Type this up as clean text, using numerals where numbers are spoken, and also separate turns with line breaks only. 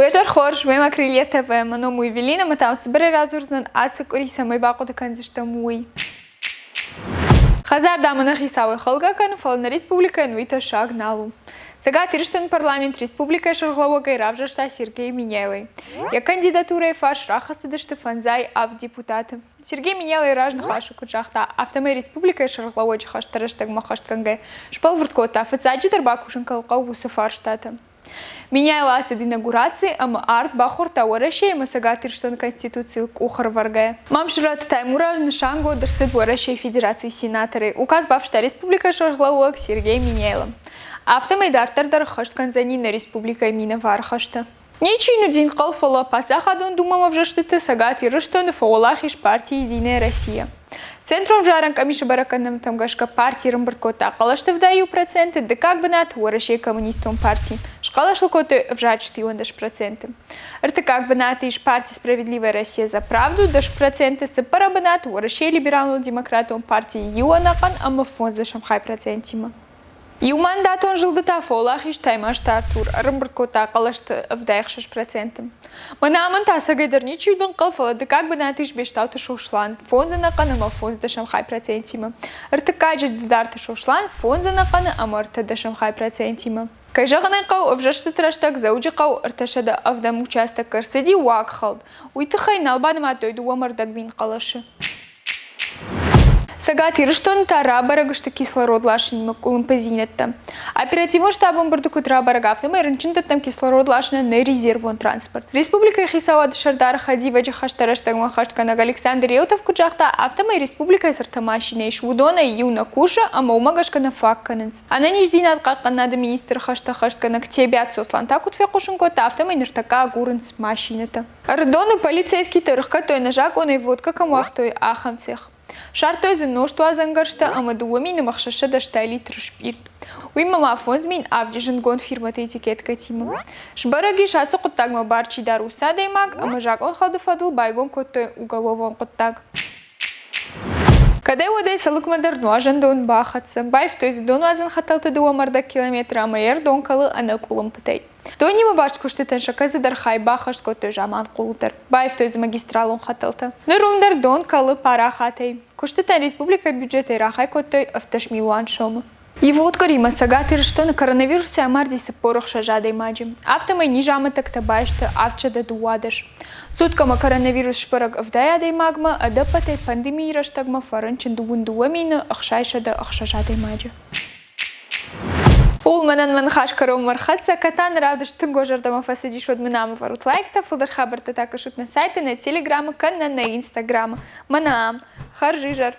Уе зӕр хорз, уемӕ Крылья ТВ, мӕ ном у Евелина, ӕмӕ та уын цыбырӕй радзурдзынӕн ацы къуыри цӕмӕй бахъуыды кӕндзыстӕм, уый. Хӕдзар дам ӕнӕхицауӕй хӕлгӕ кӕны, фӕлӕ нӕ республикӕйӕн уый тӕссаг нал у. Цӕгат Ирыстоны парламент республикӕйы сӕргълӕууӕгӕй равзӕрста Сергей Меняйлойы. Йӕ кандидатурӕйы фарс рахӕцыдысты фӕндзай авд депутаты. Сергей Меняйло йӕ разныхасы куыд загъта, афтӕмӕй республикӕйы сӕргълӕууӕджы хӕсты рӕстӕгмӕ хӕстгӕнгӕ сбӕлвырд кодта, фыццаджыдӕр бакусын кӕй хъӕуы, уыцы фарстатӕ. Меняйло ацыд инаугураци ӕмӕ ард бахордта Уӕрӕсейы ӕмӕ Цӕгат Ирыстоны Конституцийыл къух ӕрвӕргӕйӕ. Мамсыраты Таймураз нысангонд ӕрцыд Уӕрӕсейы Федерацийы сенаторӕй, указ бафыста республикӕйы сӕргълӕууӕг Сергей Меняйло. Афтӕмӕй дарддӕр дӕр ӕххӕст кӕндзӕни нӕ республикӕйы минӕвары хӕстӕ. Ничи уыди ӕнхъӕл, фӕлӕ Паддзахадон Думӕмӕ ӕвзӕрстыты Цӕгат Ирыстоны фӕуӕлахиз парти «Единая Россия». Центрон ӕвзарӕн къамисы бӕрӕггӕнӕнтӕм гӕсгӕ парти ӕрӕмбырд кодта хъӕлӕсты 71%, дыккаг бынат Уӕрӕсейы Коммунистон парти, схъӕлӕс ыл кодтой ӕвзарджыты 11%. Ӕртыккаг бынаты ис парти «Справедливая Россия за правду» 10%, цыппӕрӕм бынат Уӕрӕсейы Либералон-демократон парти иу ӕнӕхъӕн ӕмӕ фондзӕсӕм хай процентимӕ. Иумандатон зылды та фӕуӕлахиз Таймазты Артур, ӕрӕмбырд кодта хъӕлӕсты 76%. Мӕнӕ амынд ӕцӕгӕйдӕр ничи уыд ӕнхъӕл, фӕлӕ дыккаг бынаты ис Бестауты Сослан, фондз ӕнӕхъӕн ӕмӕ фондздӕсӕм хай процентимӕ. Ӕртыккаджы Дударты Сослан, фондз ӕнӕхъӕны ӕмӕ ӕртӕдӕсӕм хай процентимӕ. Кӕй зӕгъын ӕй хъӕуы, ӕвзӕрстыты рӕстӕг Дзӕуджыхъӕуы 307 участокы ӕрцыди уагхӕлд. Уый тыххӕй нал банымадтой 2,25 хъӕлӕсы. Цӕгат Ирыстоны та рабӕрӕг сты кислород ласынимӕ къуылымпыдзинӕдтӕ. Оперативон штабы ӕмбырды куыд рабӕрӕг, афтӕмӕй рынчындӕттӕм кислород ласынӕн нӕй резервон транспорт. Республикӕйы хицауады сӕрдары хӕдивӕджы хӕстӕ рӕстӕгмӕ ӕххӕстгӕнӕг Александр Реутов куыд загъта, афтӕмӕй республикӕйы цы ӕртӕ машинӕ ис, уыдонӕй иу нӕ кусы ӕмӕ уымӕ гӕсгӕ нӕ фаг кӕнынц. Ӕнӕниздзинад хъахъхъӕнынады министры хӕстӕ ӕххӕстгӕнӕг Тебиаты Сослан та куыд фехъусын кодта, афтӕмӕй ныртӕккӕ агурынц машинӕтӕ. Ӕрыдоны полицейскиты ӕрыхгӕдтой нӕзакъонӕй водкӕ кӕм уагътой, ахӕм цех. Ссардтой дзы нозтуадзӕн гӕрзтӕ ӕмӕ 2600 литры спъирт. Уыимӕ ма 5000 авджы зындгонд фирмӕты этикеткӕтимӕ. Сбӕрӕг ис, ацы хъуыддагмӕ бар чи дары, уыцы адӕймаг ӕмӕ закъонхӕлды фӕдыл байгом кодтой уголовон хъуыддаг. Кӕдӕй-уӕдӕй Цӕлыкмӕ дӕр нуазӕндон бахӕццӕ, баивтой дзы донуадзӕн хӕтӕлты дыууӕмӕрдӕг километры ӕмӕ йӕ ӕрдон кӕлы ӕнӕкъуылымпытӕй. Донимӕ баст куыстытӕн сӕ кӕцыдӕр хай баххӕст кодтой Заманхъулы дӕр, баивтой дзы магистралон хӕтӕлтӕ. Ныр уым дӕр дон кӕлы парахатӕй. Куыстытӕн республикӕйы бюджетӕй рахай кодтой 17 милуан сомы. Ивгъуыд къуыримӕ Цӕгат Ирыстоны коронавирусӕй амарди 46 адӕймаджы. Афтӕмӕй низамӕттӕгтӕ баисты 712. Суткӕмӕ коронавирус сбӕрӕг 70 адӕймагмӕ, ӕдӕппӕтӕй пандемийы рӕстӕгмӕ фӕрынчын 22 606 адӕймаджы. Ууыл мӕнӕн мӕ ныхас кӕронмӕ ӕрхӕццӕ, Катаны равдыст тынг уӕ зӕрдӕмӕ фӕцыдис, уӕд мын ам ӕвӕрут лайктӕ, фылдӕр хабӕрттӕ та кӕсут нӕ сайты, нӕ телеграмы кӕнӕ нӕ инстаграмы. Мӕнӕ ам. Хӕрзизӕр!